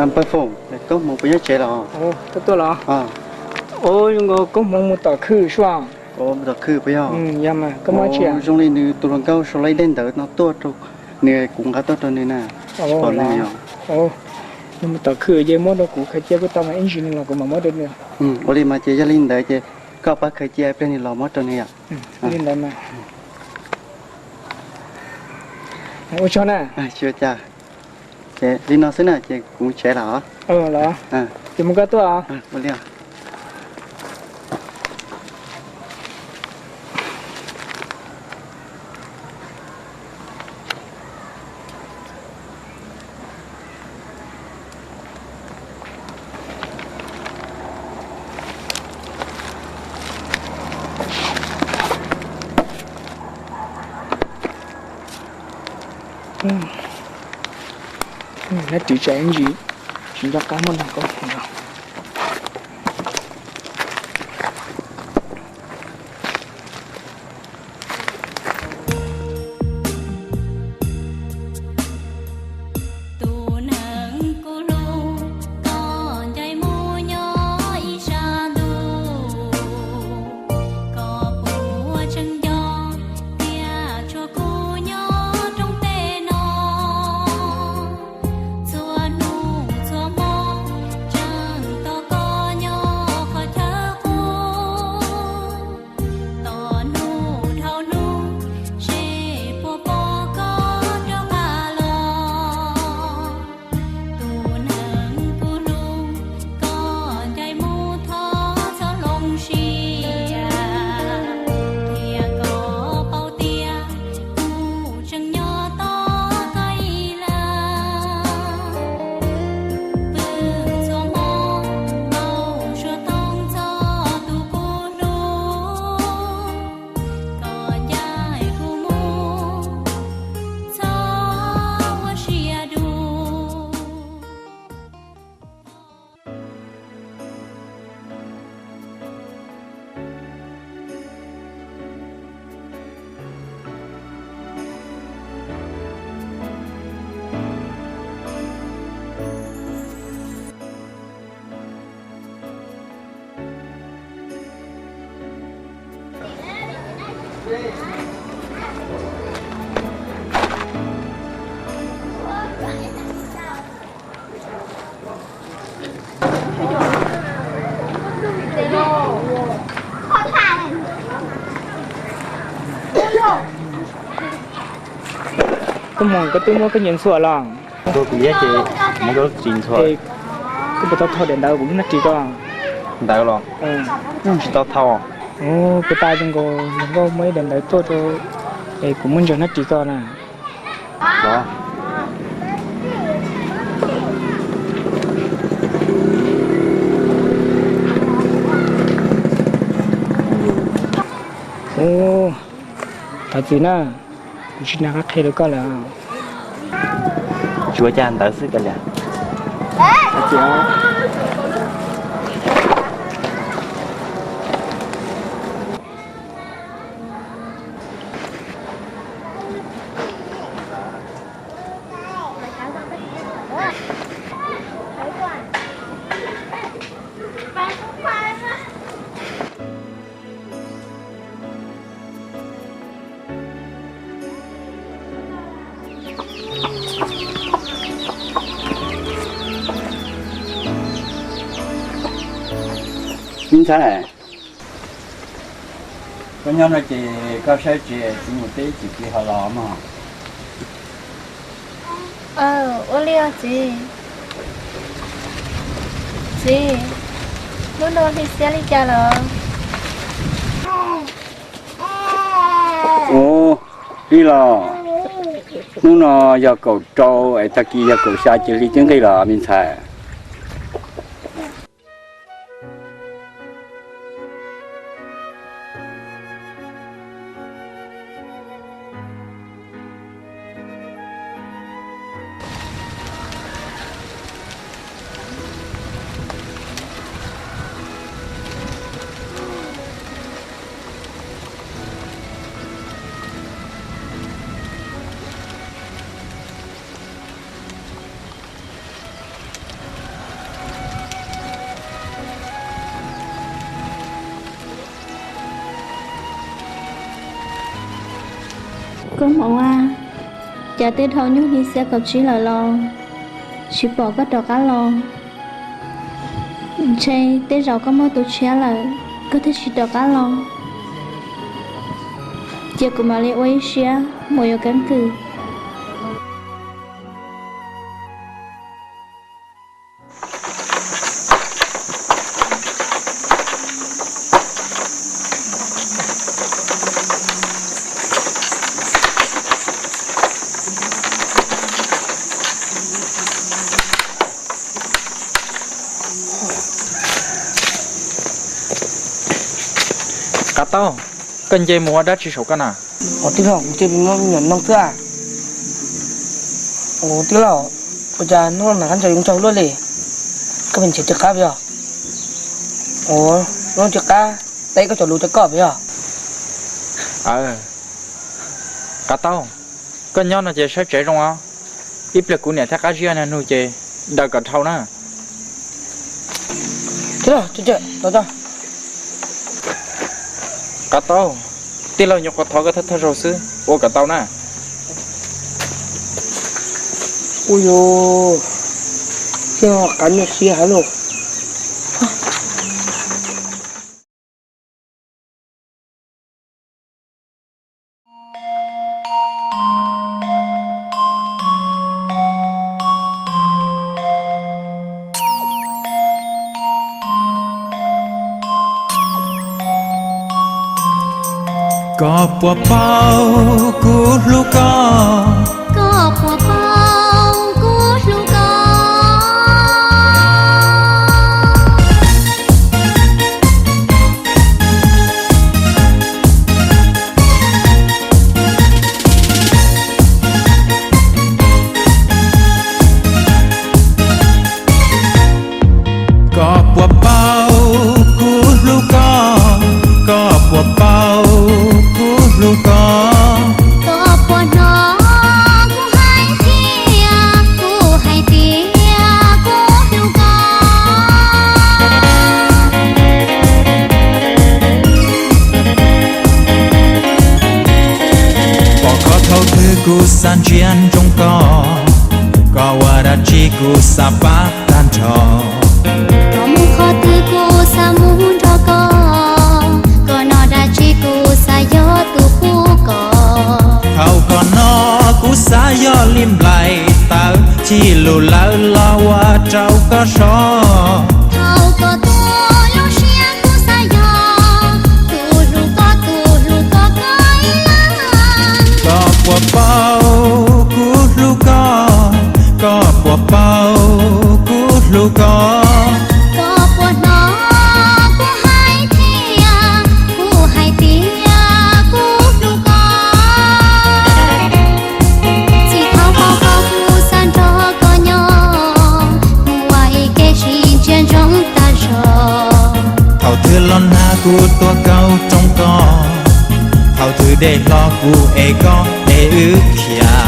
Npawg Foom, koob hmoov puas nyob tsev los? Tuaj tuaj los? Ua zoo nkaus koob hmoov mus tom khw sua. Mus tom khw puas yog? Yog mas koj muaj tsi? Zoo li nws tus hluas nkauj sau lawv ib daim ntawv no tuaj rau nws, kuv nqa tuaj rau nws na. Tsis pom nws yog. Nws mus tom khw ces muab rau kuv khaws cia kuj tau mas ib ntsis nws los kuv mam muab rau nws. Ua li mas ces yog li ntawd ces koj pab khaws cia pliag nws los muab rau nws yom. Li ntawd mas. Ua tsaug na. Tsis ua cas. Ces li no xwb na ces kuv mus tsev lawm os. Los, ces mus koj tuaj. Ua li. Nab ris tsam ib ntsis tsis nco qab muab nag koob hmoov no. Tus neeg kuv hlub, koj ncaim mus nyob ib sab ntuj, koj puas tseem nco tias tshuav kuv nyob rooj teb no. Txhua hnub txhua hmo tseem tos koj nyob qhov chaw qub. Tos hnub dhau hnub, seb puas pom koj rov qab los. Tus neeg kuv hlub, koj ncaim mus thov txhob hloov siab, qhia kom paub tias kuv tseem nyob tos koj ib leeg. Pw txhua hmo, npau suav toog txog tus kuv hlub, koj ncaim kuv mus, txhob ua siab dub. Koj mus koj twb muab koj nyias ntxhua los? Tua kuv liab ces muab koj tsis ntxhua. Koj puas tau thau daim ntawv kuv muab nab ris koj? Ntawv los? Tsis tau thau. Kuv tas zoo nkaus nkauj muab ib daim ntawv tuaj rau es kuv muab ntsaws nab ris koj na. Thov txim na, kuv tsis nco qab qhia rau koj lawm. Tsuav cas ntawd xwb kav liam. Me ntxhais, koj nyob no ces koj saib tsev, txiv mus teb ib chim ces ho los mog. Ua li os txiv. Txiv, hnub no hli xiab li cas los? Ua li los, hnub no yog kaum rau es tag kis yog kaum xya ces hli twb nqig los me ntxhais. Koob Hmoov a, cas twb dhau hnub nees nkaum tsib lawm los tsis pom koj rov qab los? Ntshe tej zaum koj muaj tus tshiab lawm, koj thiaj tsis rov qab los. Cia kuv mam li ua ib siab mus yuav keeb kwm. Qav Taub, koj nce mus ua dab tsi saum koj na? Ua tij laug, kuv nce mus noj me nyuam noj xwb. Ua tij laug, ua cas hnub no nag kab ntsau yuav ntsau luaj li? Koj pheej nrhiav tsis qab puas yog? Ua, hnub tsis qab, teb koj cov lus rau koj puas yog? Qav Taub, koj nyob no ces saib tsev zoo os. Ib pliag kuv niam thiab Qab Zib nug ces daws kom dhau na. Qav Taub, tij laug nyuam qhuav thov koj thawj thawj zaug xwb, ua kom tau na. Ua yus, thiaj qav nyuaj siab heev lauj. Koj puas paub kuv hlub koj? Koj puas paub kuv hlub koj? Koj puas paub kuv hlub koj? Koj puas paub kuv hlub koj? Koj puas hnov kuv hais thiab kuv hais tias kuv hlub koj? Pom koj thaum twg kuv xav ntsia ntsoov koj, koj ua dab tsi kuv xav pab tag nrho. Koj mus qhov twg kuv xav mus nrog koj, koj noj dab tsi kuv xav yog tus pub koj. Thaum koj noj kuv xav yog li nplaim tawv, cig lus lawv los ua rau koj so. Thaum koj tuaj lub siab kuv xav yog tus hlub koj, tus hlub koj koj ib leeg. Koj puas paub kuv hlub koj? Koj puas paub kuv hlub koj? Koj puas hnov kuv hais thiab kuv hais tias kuv hlub koj? Txij thaum pom koj kuv xav nrog koj nyob, mus ua ib ke sib ntsia ntsoov tag zog. Thaum twg los nag kuv tuav kaus rooj koj, thaum twg dej hlo kuv ev koj es wb khiav.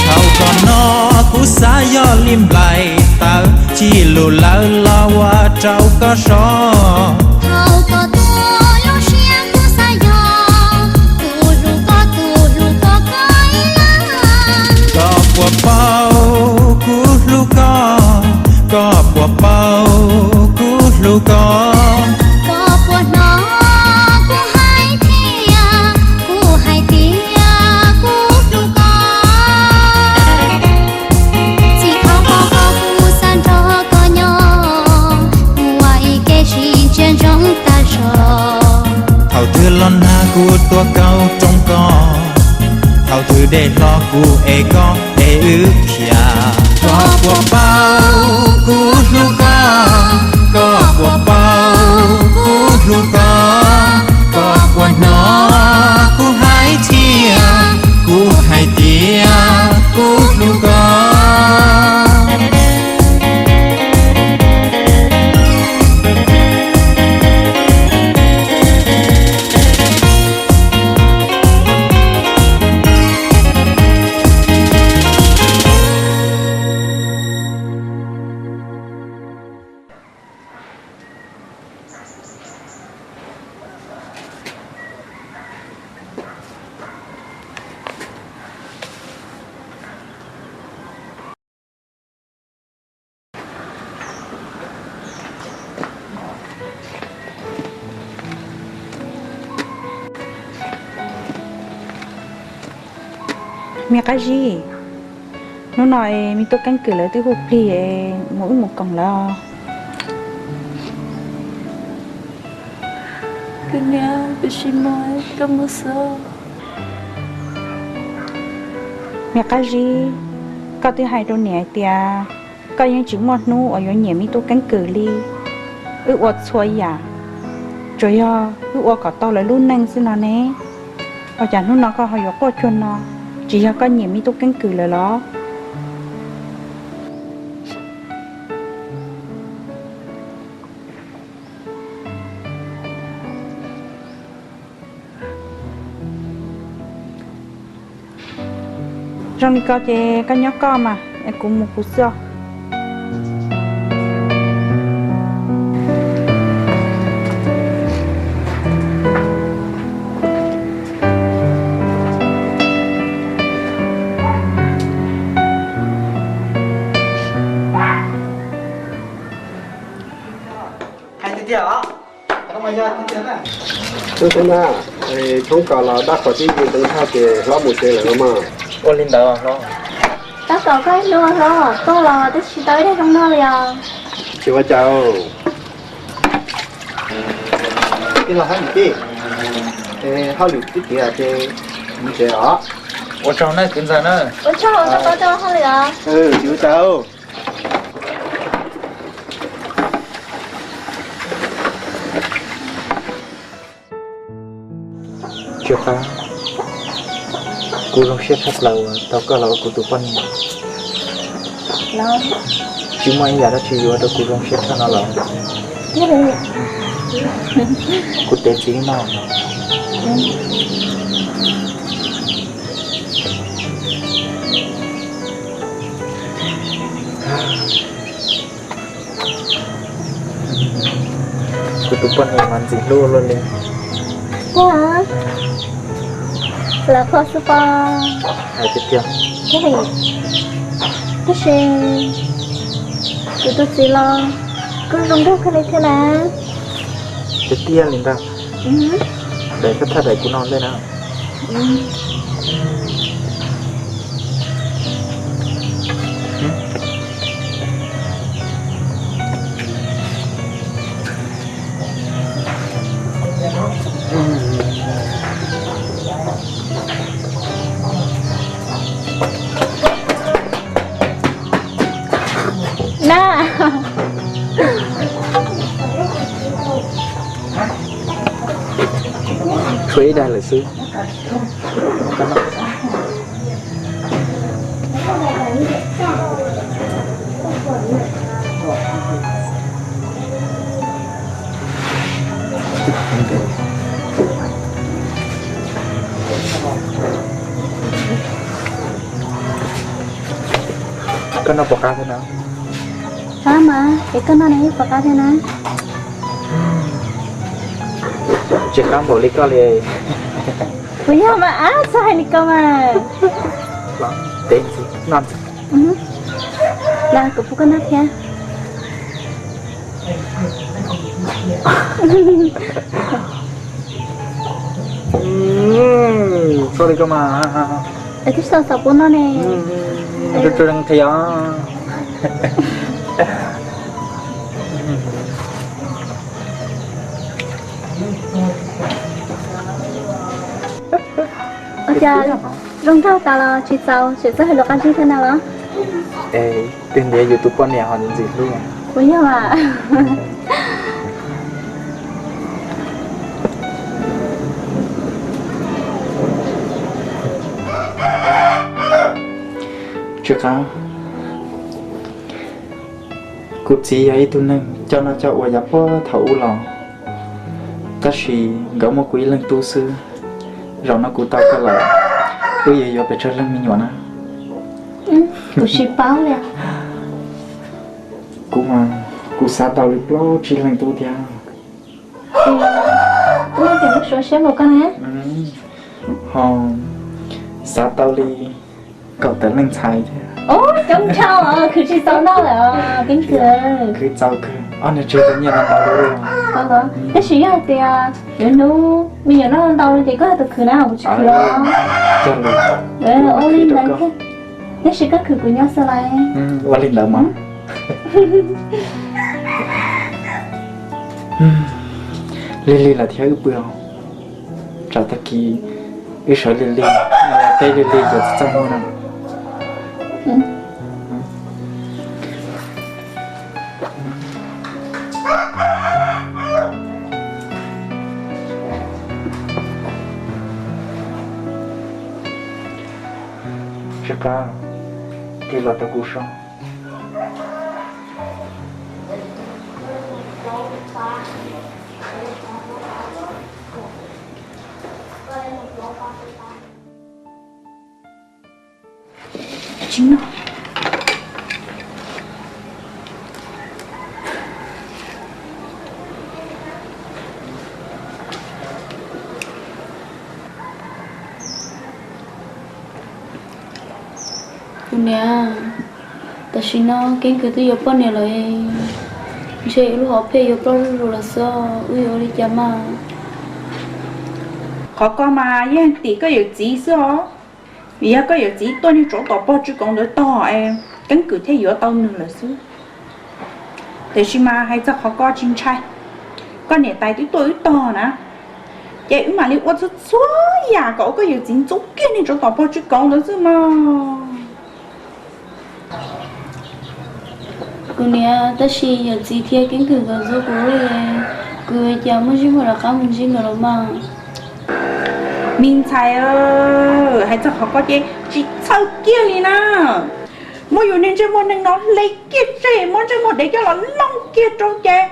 Thaum koj noj kuv xav yog li nplaim tawv, cig lus lawv los ua rau koj so. Thaum koj tuaj lub siab kuv xav yog tus hlub koj, tus hlub koj koj ib leeg. Koj puas paub kuv hlub koj? Koj puas paub kuv hlub koj? Koj puas hnov kuv hais thiab kuv hais tias kuv hlub koj? Txij thaum pom koj kuv xav nrog koj nyob, mus ua ib ke sib ntsia ntsoov tag zog. Thaum twg los nag kuv tuav kaus rooj koj, thaum twg dej hlo kuv ev koj es wb khiav. Koj puas paub kuv hlub koj? Koj puas paub kuv hlub koj? Koj puas hnov kuv hais thiab kuv Me Qab Zib, hnub no es me tub Keeb Kwm lawv twb hu plig mus wb mus koom lawm. Me Qab Zib, koj twb hais rau niam hais tias koj yeej tsis muaj hnub uas yuav nyiam me tub Keeb Kwm li. Wb ua txhua yam, tsuas yog wb ua kom tau lawv lub neej xwb no ne. Ua cas hnub no koj ho yuav quaj cuag no? Tsis yog koj nyiam me tub Keeb Kwm lawm los? Zoo li ko ces koj nyob koj mas, es kuv mus kuv xwb os. Tub Xeeb Nab, tshoob kos los dab qhov tib yees deev thaj ces hlob mus tsev lawm los mas. Ua li ntawd hlob. Tab tom koj hlub hlob, koj los twb tsis tau ib daig zoo noj li os. Tsis ua cas. Tij laug Hab Yim tij, hauj lwm twb tiav ces mus tsev os. Ua tsaug nawb kwv ntxawg na. Ua tsaug, koj paub rau hauj lwm os. Tsis ua cas. Tsiaj Qab, kuv zoo siab tshaj plaws uas tau koj los ua kuv tus poj niam. Tsis muaj ib yam dab tsi yuav ua rau kuv zoo siab tshaj no los. Kuv tev txiv no. Kuv tus poj niam mas ntxim hlub luaj li. Lawv qhov xwb pom. Hais tiag tiag. Tab sis kuv tus txiv los kuj zoo nraug kawg li thiab na. Tiag tiag li ntag. Daim koj thaj daim kuv no ntej na. Na, tshuav ib daim lawm xwb. Koj noj puas qab thiab na? Qab mas, es koj noj ne puas qab thiab na? Tsis qab npaum li koj li. Puas yog mas, ab, txhob hais li ko mas. Tev ntxiv, noj ntxiv. Los kuv pub koj noj thiab. Txhob li koj mas. Es twb tsis tau xav pub noj ne. Tsuas qhia. Ua cas zoo nraug tas los tsis txaus, tseem txawj hais lus qab zib thiab na los? Es twb ntiav yus tus poj niam ho ntxim hlub. Puas yog mas? Tsis qab. Kuv txiv yog ib tug neeg coj noj coj ua yav puag thaum ub los, tab sis nkawd muaj kuv ib leeg tub xwb. Zaum no kuv tau koj lawm, wb yuav yuav pes tsawg leej me nyuam na? Kuv tsis paub li. Kuv mas kuv xav tau li plaub tsib leeg tub thiab. Kuv tias muab suav siab npaum koj na. Ho xav tau li kaum tawm leej ntxhais thiab. Coob dhau, khwv tsis txaus noj lawm Keeb Kwm. Khwv txaus kawg. Ob niag tseg tau nyiaj ntau ntau li. Tab sis yog hais tias lwm hnub me nyuam noj ntau li ces koj hais tus khwv na, kuv tsis khwv los. Ua li ntawd thiab. Tab sis koj khwv kuv nyob xwb lais. Ua li ntawd mas. Lig lig lawm thiab wb pw. Tsam tag kis wb sawv lig lig, teb lig lig ces txaj muag na. Tsis qab, tig los rau kuv so. Kuv niam, tam sim no Keeb Kwm twb yuav poj niam lawm, ntshe lub hom phiaj yuav ploj zuj zus lawm xwb, wb yuav ua li cas mas? Qhov ko mas yeej tim koj yawm txiv xwb os. Vim yog koj yawm txiv tua niag tsov tom pog tsw koov ntawd tog es Keeb Kwm thiaj yuav tau nws lawm xwb. Tiam sis mas hais txog qhov ko tsis ntshai, koj niam tais twb tuaj wb tog na, ces wb mam li ua txhua txhua yam kom ua koj yawm txiv ntxub kiag niag tsov tom pog tsw koov ntawd xwb mog. Kuv niam, tab sis yawm txiv thiab Keeb Kwm nkawd ntxub kuv li, kuv yuav cas muaj ntsej muag rov qab mus ntsib nkawd los mas? Me ntxhais, hais txog qhov ko ces tsis txhawj kiag li na. Muab yus niag ntsej muag neeg no hle kiag tseg, muab ntsej muag dev coj los looj kiag rau ces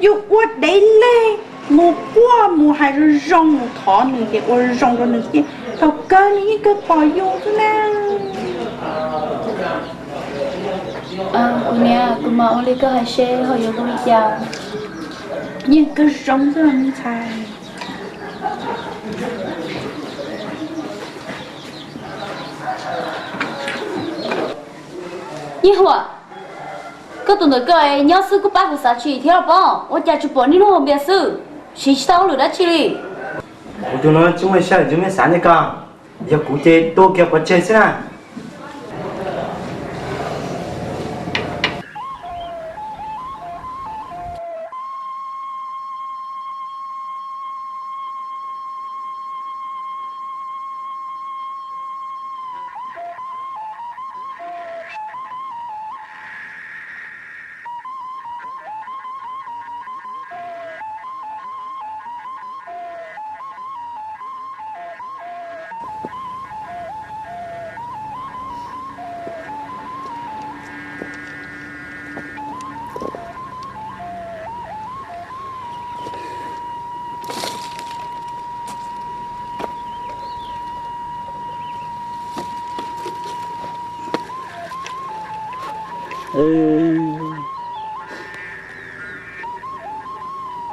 yus ua dev leg mus quaj mus hais zoo zoo mus thov nws ces ua zoo rau nws ces thaum kawg nws yeej kawg pom yus xwb na. Kuv niam, kuv mam ua li koj hais seb ho yuav ua li cas. Yeej kawg zoo xwb me ntxhais. Yeej Huam, koj tus ntawm koj nyob xwb kuj pab kuv xav tsis thiab los pob, ua cas tsuas pom niaj hnub haus npias xwb, siv tsis tau hauj lwm dab tsi li. Kuv tus no tsis muaj sij hawm tsis muaj xav li koj, yog kuv ces tua kiag pov tseg xwb na.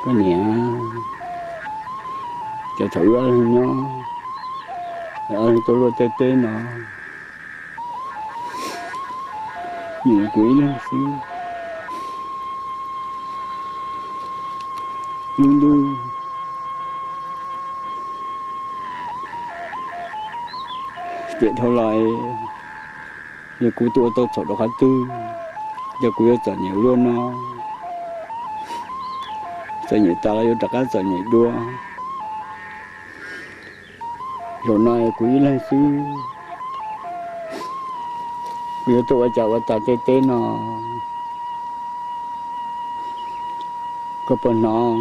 Koj niam, ces thaum wb ob leeg nyob, ob leeg tuaj luaj tej teb no, nws kuv ib leeg xwb. Lub ntuj tiam dhau los, yog kuv tuaj ua tau txhaum rau qhov twg, yog kuv yuav txom nyem ua luaj no, txom nyem tas los yuav rov qab txom nyem dua. Zaum no kuv ib leeg xwb, kuv yuav tuaj ua cas ua tas tej teb no, koj puas hnov?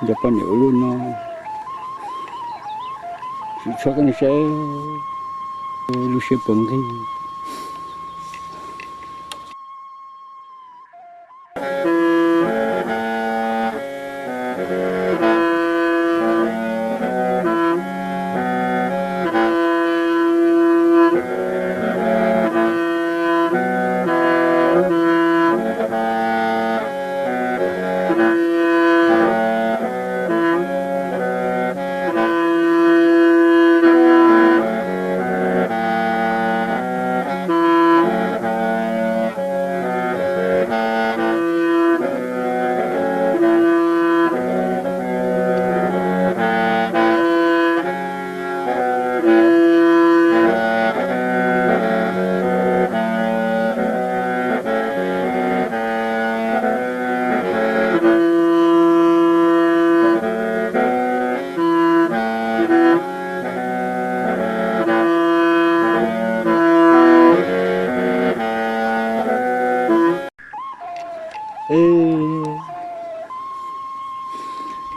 Nco poj niam ua luaj no, tsis tshua qeej saib lub siab puas nqig.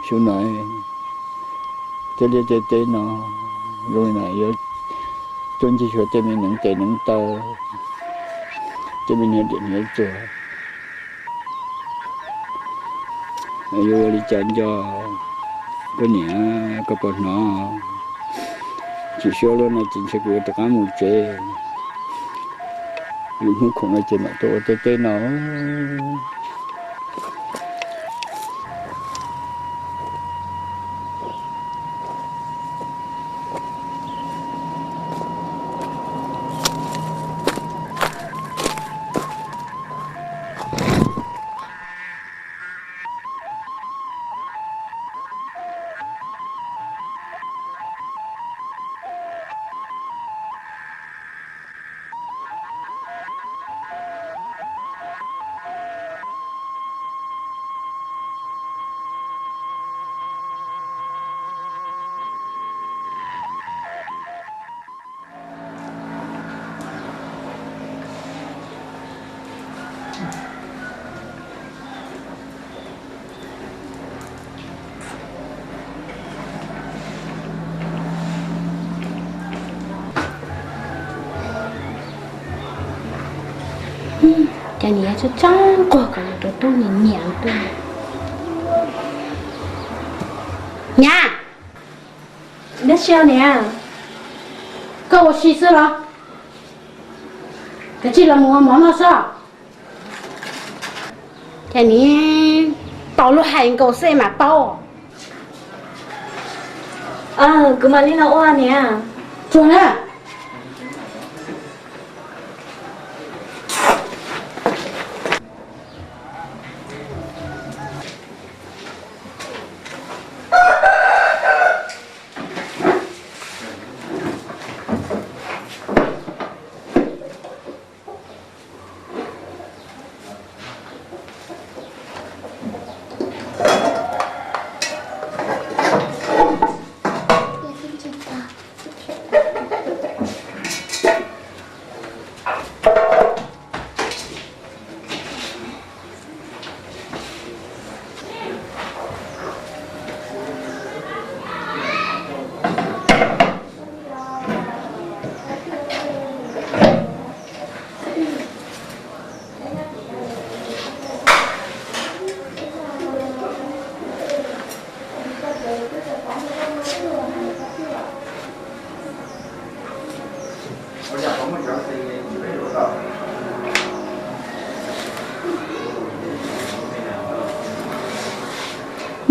Xyoo no tej liaj tej teb no zoo li no yuav tuaj ncig xyuas tej me neev tes neev taw, tej me hniav diam hniav txuas. Yuav ua li cas nco, koj niam, koj puas hnov? Tsis suav luaj no ces ntshe kuv yuav rov qab mus tsev. Lwm hnub khoom no ces mam tuaj ua tej teb no. Cas niam tsob tsob nquag kom yus rau tub nyiam nyiam tuaj. Nyab, dab tsi niam? Koj ua si xwb los? Kav tsij los mus ua mov noj sob. Cas niam tau lub hais nkaus xwb mas paub. Kuv mam li los ua niam. Tsuag na.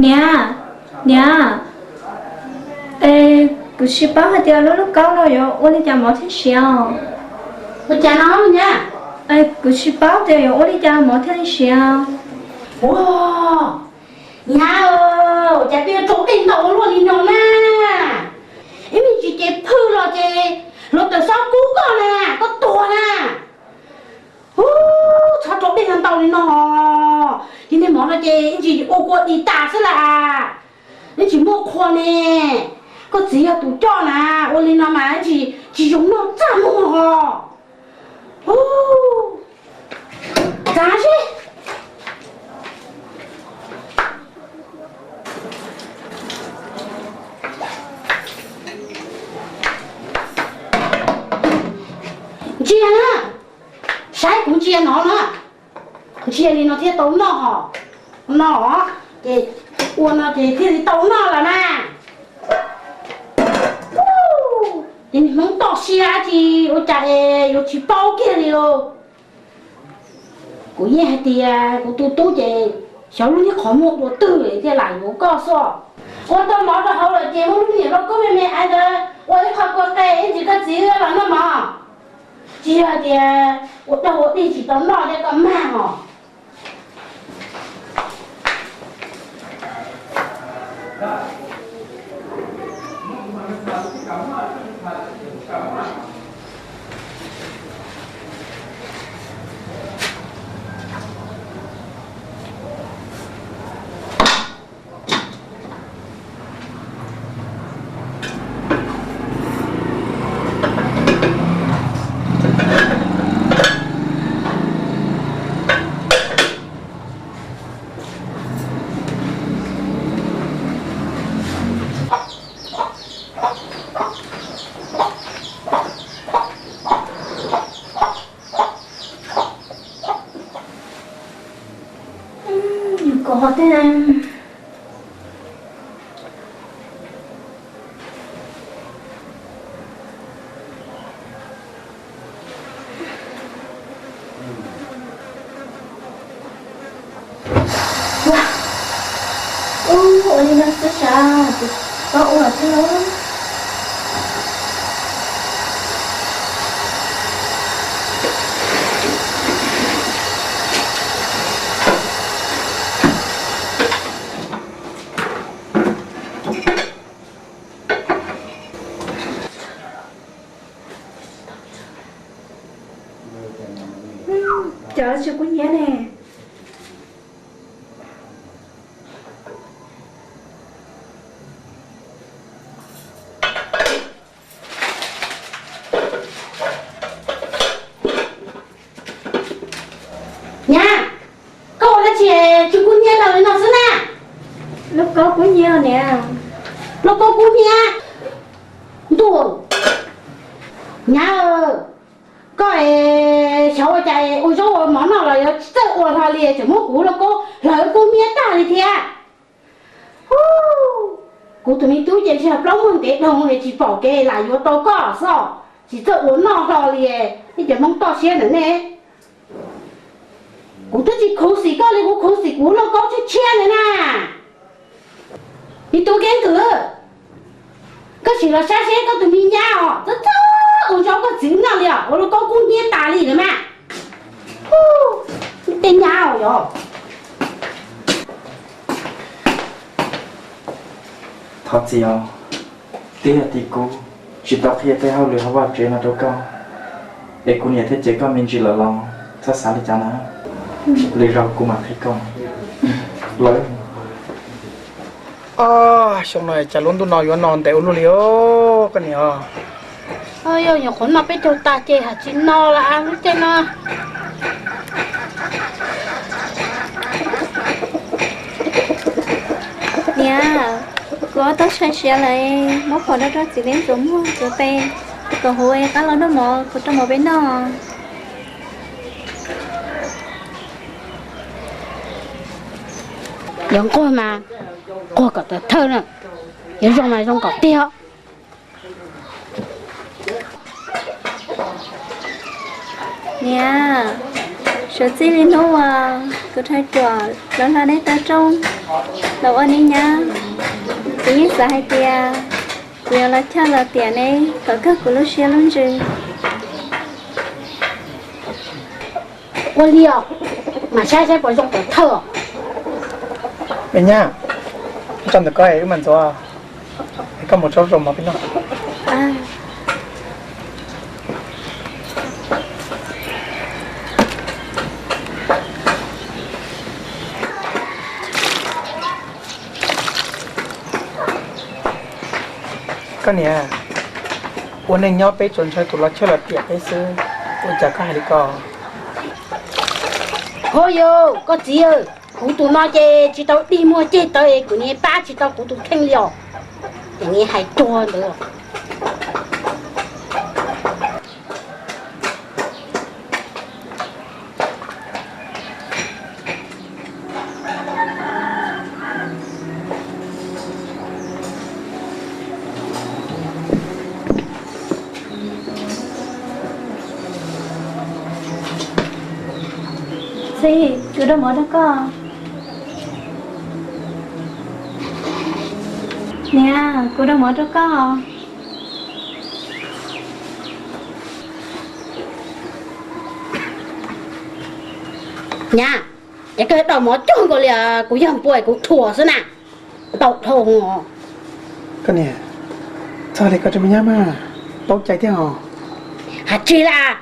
Niam, niam, es kuv tsis paub hais tias lub lub kaub no yuav ua li cas mov thiaj siav. Ua cas no nyab? Kuv tsis paub tias yuav ua li cas mov thiaj li siav. Ua, nyab, cas peb yuav rau dej ntau ua luaj li no na? Ib me ntsis ces phwj los ces hluav taws xob kub koj na, koj tuag na. Ub, txhob rau dej ntau li no. Ces niag mov no ces ib ntsis ua kua dis tas xwb las, ib ntsis muaj qhua ne. Koj txiv yog tus coj na, ua li no mas ib ntsis tsis zoo noj txaj muag ho. Ub, txav seb. Ntsia na, saib kuv ntsia no na. Ntsia li no thiaj tau noj hos. No, ces ua no ces thiaj li tau noj lawm na. Ces niag Hmoob toj siab dab tsi ua cas es yuav tsis paub kiag li os. Kuv yeej hais tias kuv tus tub ces xyov lub niag qhov muag dua twg thiaj lam yuav koj xwb. Ua tau mov rau hauv lawm ces muab lub me nyuam lauj kaub me me ntawd ua ib qho kua qe ib ntsis koj txiv los noj mov. Tsis yog hais tias ua dog ua dig tsis tau noj thiab koj mag hos. Qhov twg? Ua, ua li no xwb sav, koj ua xwb lauj. Cov tsis kub hnyiab ne. Nyab, koj ua dab tsi tsis kub hnyiab tag li no xwb na? Lauj kaub kub hnyiab niam. Lauj kaub kub hnyiab? Ntuj, nyab, koj es xyov ua cas ua zaub ua mov noj los yuav tsis txawj ua hlo li, tseem muab kuv lauj kaub hlawv kub hnyiab tag li thiab. Kuv tus me tub ces tsis yog plaub muag ntev dhau es tsis pom kev lam yuav tau koj xwb, tsis txawj ua noj hlo li, nej cov Hmoob toj siab ntawm nej. Kuv twb tsis khuv xim koj li, kuv khuv xim kuv lauj kaub tshiab tshiab ntawd na. Me tub Keeb Kwm, koj sim los saib seb koj tus me nyab os, txawj txawj ua zaub koj txiv noj li os, ua lauj kaub kub hnyiab tas li lawm mas. Tej nyab os yog. Thov txim os, twb yog tim kuv tsis tau qhia tej hauj lwm hauv vaj tsev no rau koj, es kuv niam thiaj cem koj me ntsis lawm los txhob xav li cas na. Lwm zaus kuv mam qhia koj lawm. Xyoo no cas lub ntuj no yuav no ntev ua luaj li os koj niam. Yog nyuam qhuav noj peb caug tas ces haj tsis no lawm lub caij no. Niam, kuv ob tug sai siav lawm, muab phom rau rau txiv neeb ntxuav muag ntxuav tes, kom huv qab los noj mov, kuv rau mov peb noj. Yuav nquag mas nquag kom tawv thawj na, yuav zoo mas zoo kom tiag. Niam, sawv txij li hnub uas kuv rhais ruam los hla neb tau rooj los ua neb nyab, kuv yeej xav hais tias kuv yuav los chawj los tiam neb kom kawg kuv lub siab lub ntsws. Ua li os, mas saib saib puas zoo tawv thawj os. Me nyab, tso ntawm koj es wb mam ntxuav, es koj mus tso zaub mov peb noj. Koj niam, ua neej nyob peb tsuas ntshaw tus los chawj los tiam peb xwb, ua cas koj hais li ko? Ho yog koj txiv, kuv tus no ces tsis tau dig muag ceg taw es kuv niam pab tsis tau kuv tus kheej li os, ces niam hais tuag ntawd. Txiv, kuv rau mov rau koj. Niam, kuv rau mov rau koj. Nyab, ces koj rau mov cuag nkaus li kuv yog npua kuv thuam xwb na. Tau dhau. Koj niam, txog li koj tsis me nyab mas paub cai thiab os. Hais tsis las.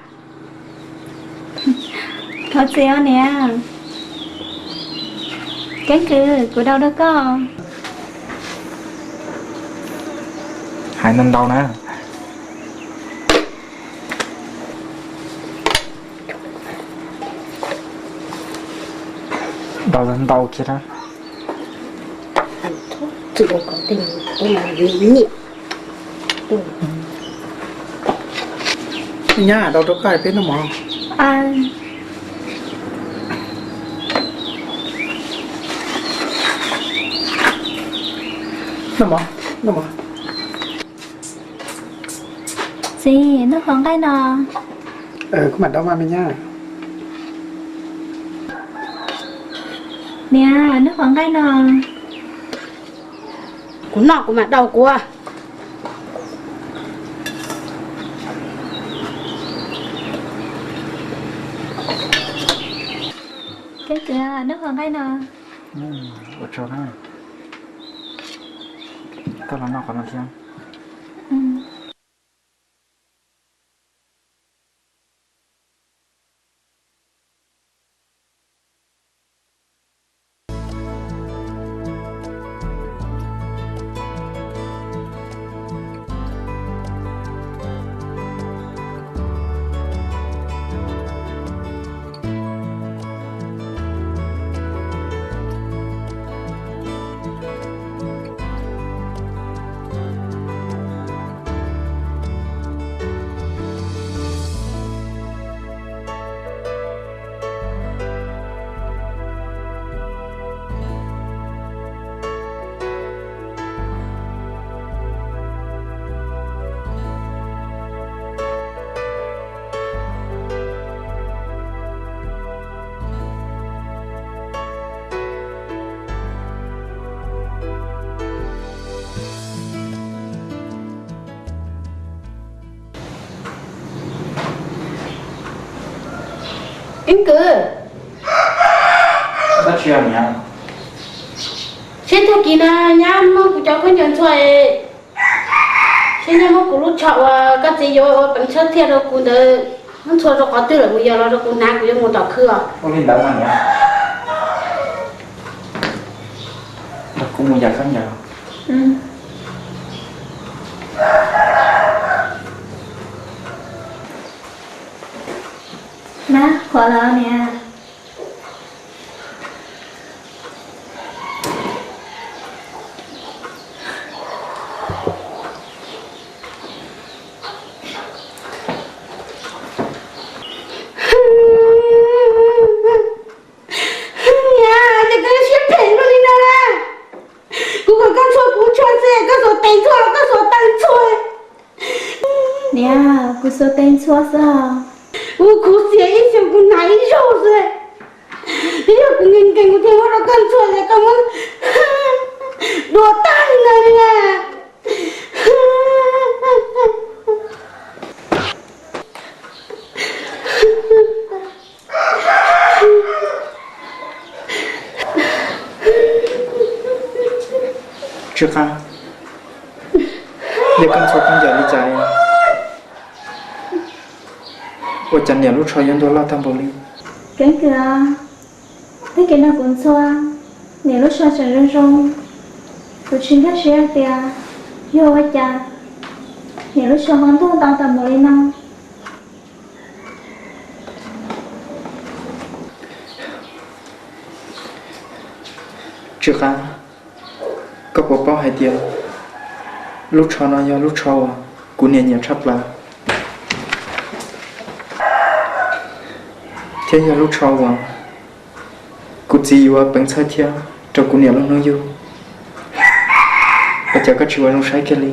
Thov txim os niam. Keeb Kwm, kuv rau rau koj. Hais ntau ntau na. Rau ntau kiag na. Nyab, rau rau koj peb noj mov. Noj mov, noj mov. Txiv, noj qhov nqaij no. Kuv mam dau mas me nyab. Niam, noj qhov nqaij no. Kuv noj kuv mam dau kuv. Keb kwv, noj qhov nqaij no. Ua tsaug na. Koj los noj qhov no thiab. Ib kwv, seb tag kis no nyab muab kuv cov khaub ncaws ntxhua, seb nyab muab kuv lub tsho uas koj txiv yuav ua peev tsawb thiaj rau kuv ntawd, muab ntxhua rau qhov twg lawm mus yos los rau kuv hnav, kuv yuav mus tom khw os. Ua li ntawd mas niam, kuv mus yos khaub ncaws. Nab, qhuav los niam. Niam, ces koj siab phem luaj li no na. Kuv kom koj ntxhua kuv tsho xwb, koj xuas tes ntxhua los koj xuas taw ntxhua. Niam, kuv xuas tes ntxhua xwb. Kuv khuv xim ib xyoos kuv hnav ib zaug xwb. Yog kuv nkees nkees kuv thiaj muab rau koj ntxhua, koj muab dua tag li no li na. Tsw Qab, yog koj ntxhua khaub ncaws li cas ua cas niam lub tsho yuav ntuag loj tag npaum li? Keeb kwm, tag kis no kuv ntxhua niam lub tsho tseem zoo zoo, kuv tsis nkag siab hais tias yog ua cas niam lub tsho ho ntuag ntau tag npaum li no. Tsw Qab, koj puas paub hais tias lub tsho no yog lub tsho uas kuv niam nyiam tshaj plaws, thiab yog lub tsho uas kuv txiv yuav peev txhawb thiab rau kuv niam lub hnub yug? Ua cas koj tsis ua zoo saib kiag li?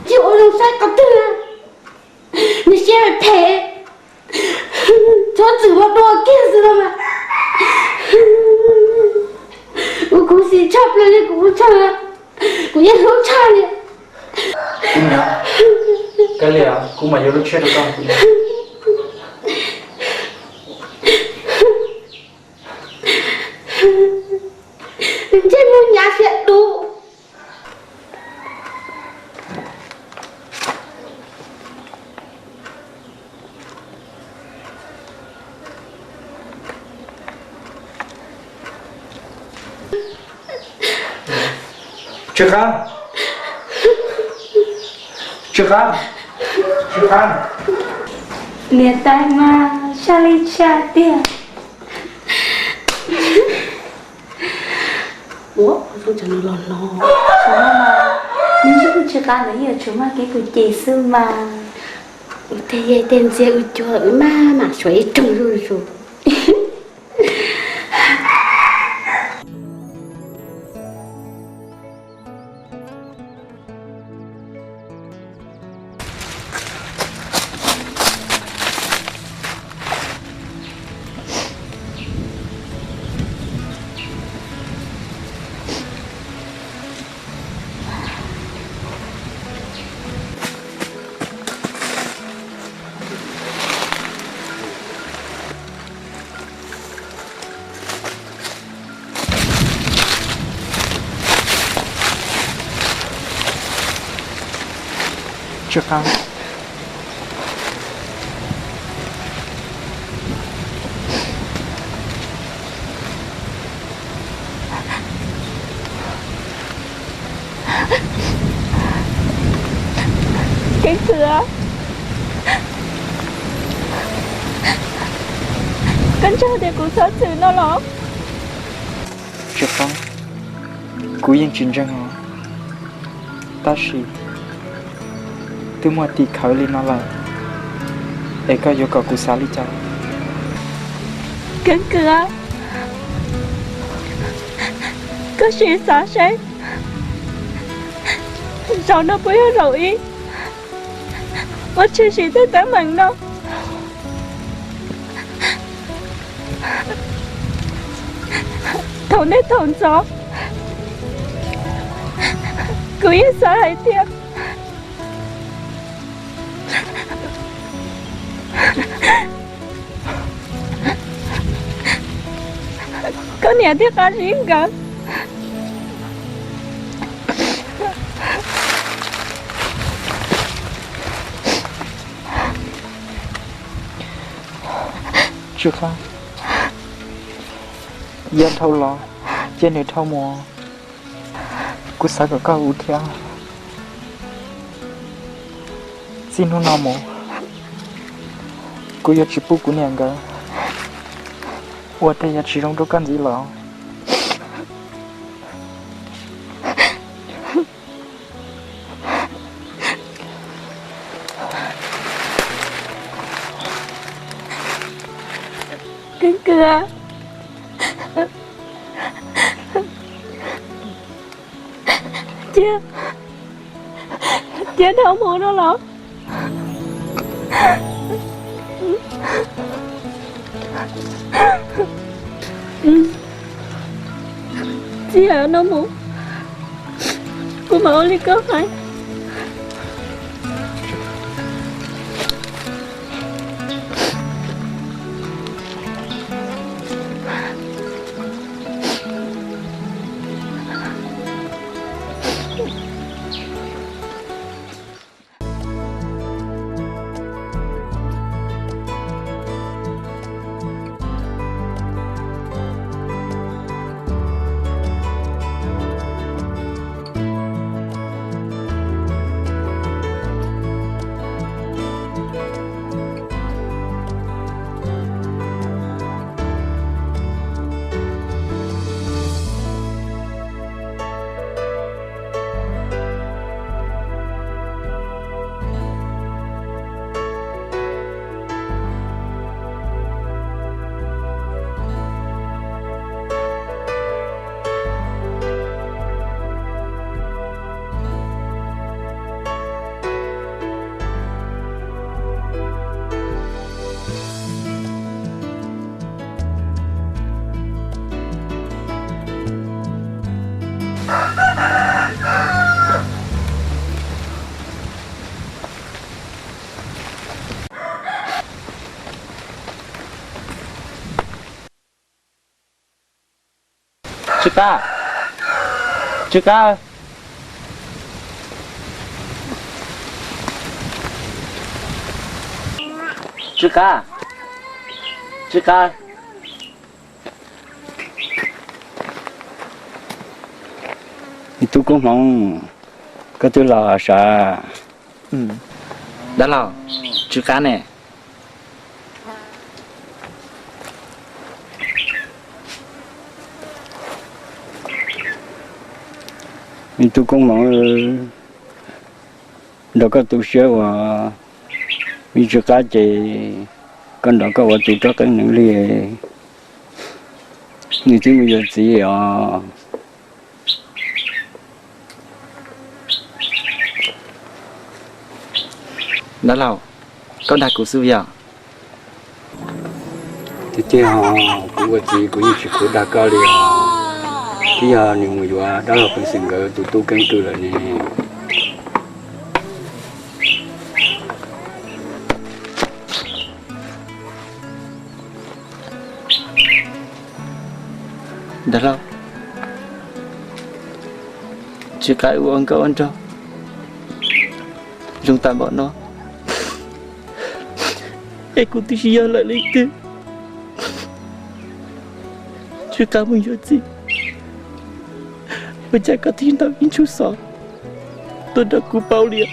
Tsis ua zoo saib qhov twg? Nws siab phem, txhob txwm muab dua kiag xwb los mas. Kuv khuv xim tshaj plaws li, kuv ua tshaj, kuv yeej hlub tshaj li. Kuv nyob, koj li kuv mam yuav lub tshiab rau koj. Ntsej muag hnyav siab dub. Tsw Qab, Tsw Qab, Tsw Qab. Niam tais mas saj li tshaj tiag. Ua, lub tsev no los no. Nws tsis kuj tsis qab ntawd, yog tsuas maj kev kuv ces xwb mas. Ua tej yej tej ntxiag ua cuag maj mam suav ib rooj zuj zus. Tsw Qab. Keeb Kwm, koj ntseeg tias kuv xav txwm no los? Tsw Qab, kuv yeej tsis ntseeg os. Tab sis twb muaj tim khawv li no lawm, es koj yuav kom kuv xav li cas? Keeb Kwm, koj sim xav seb zaum no puas yog zaum ib uas tshwm sim tej teeb meem no. Thaum nej thaum ntxov, kuv yeej xav hais tias koj niam thiab Qab Zib nkawd Tsw Qab, yog dhau los ces nws dhau mus. Kuv xav kom koj ua thiab. Txij hnub no mus, kuv yuav tsis pub kuv niam nkawd ua tej yam tsis zoo rau koj ntxiv lawm. Keeb Kwm, cia, cia dhau mus no los? Txij no mus, kuv mam ua li koj hais. Tsw Qab, Tsw Qab, Tsw Qab, Tsw Qab. Me tub Koob Hmoov, koj twb los sav. Dab laug, Tsw Qab ne? Me tub Koob Hmoov, nrog koj tu siab ua me Tsw Qab ces koj nrog koj ua tus rov qeeb nws li. Nws twb mus yuav txiv os. Dab laug, koj dag kuv xwb yog? Tiag tiag, kuv ua txiv kuv yeej tsis khuv dag koj li os. Twb yog nws mus yuav dab laug Pheej Xwm nkawd tus tub Keeb Kwm lawm ne. Dab laug, Tsw Qab ua nkauj ua nraug, Zoo tas npaum no, es kuv twb tsis yog lawm leej twg. Tsw Qab mus yuav txiv, ua cas koj thiaj ntaus ib ntshua xov tuaj nrog kuv pauj li?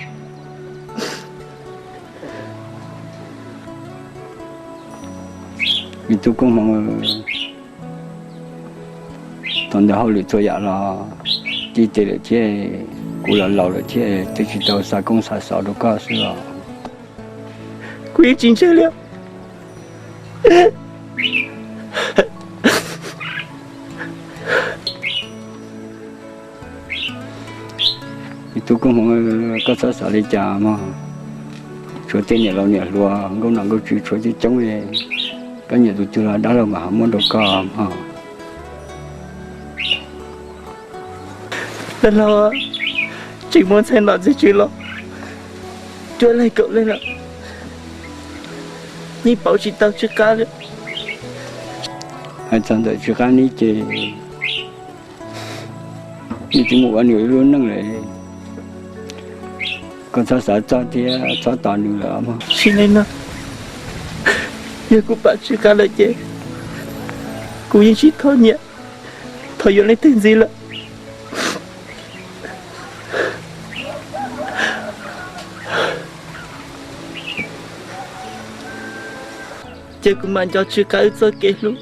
Me tub Koob Hmoov, thaum ntawd hauj lwm txhua yam los txij tes lawm thiab, kuv los laus lawm thiab, twb tsis tau xa koob xa xov rau koj xwb los. Kuv yeej tsis ntseeg li. Me tub Koob Hmoov, koj txhob xav li cas mog. Tshuav tej niam laus niam hluas, nkauj nom nkauj tswv tshuav coob coob li. Koj nyiam tus twg los dab laug mam ho muab rau koj mog. Dab laug, tseem muaj ntxhais nom ntxhais tswv los cuaj leeg kaum leeg lawm, yeej pauv tsis tau Tsw Qab li. Hais txog ntawm Tsw Qab ne ces nws twb mus ua nws ib lub neej lawm, koj txhob xav txog thiab txhob tos nws lawm mog. Tsis li no, yog kuv pam Tsw Qab lawm ces kuv yeej tsis tau nyiam, thaum yuav leej twg ntxiv lawm. Ces kuv mam nco Tsw Qab wb txoj kev hlub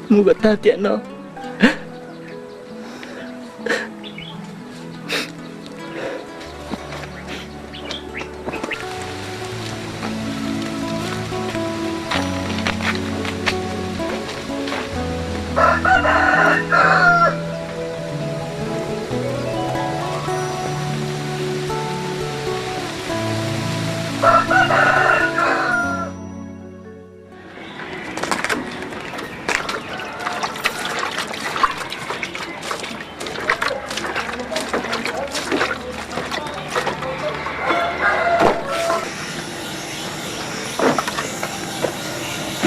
mus kom tag tiam no.